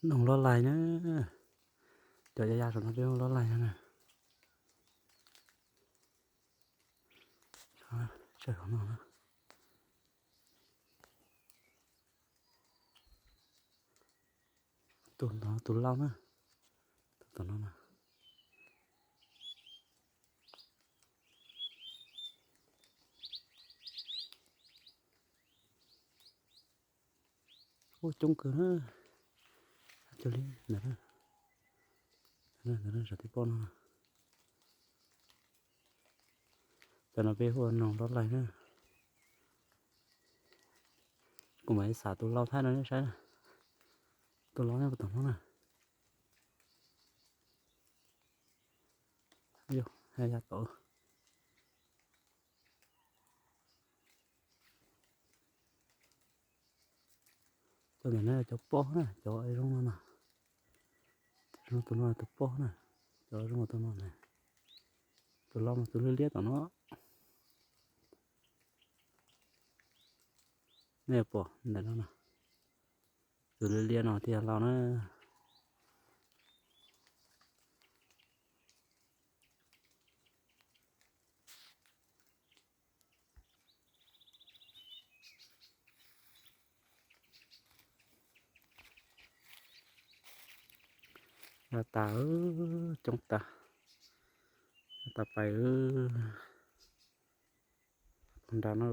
Noog lob laig na, cov ya ya saum no peb hu lob laig na. Tsawg no, tus no tus laug na, tus tom no na. Ua coob kawg na, cuag li ntawd, ntawd saum tib pob no. Cov no peb hu ua noog lob laig na. Kuv mam li xam tus laug thaij no nej saib na. Tus laug nyob puag tom no na. Yog, ya tod. Cov ntawm no cov pob na, cov zoo no na. Zoo tus no tus pob na, cov zoo tus no na. Tus laug mas tus liab liab tom no. Nej pom ntawm no na, tus liab liab no thiaj laug na. Laj tas, coob tas, laj tas pais. Nram no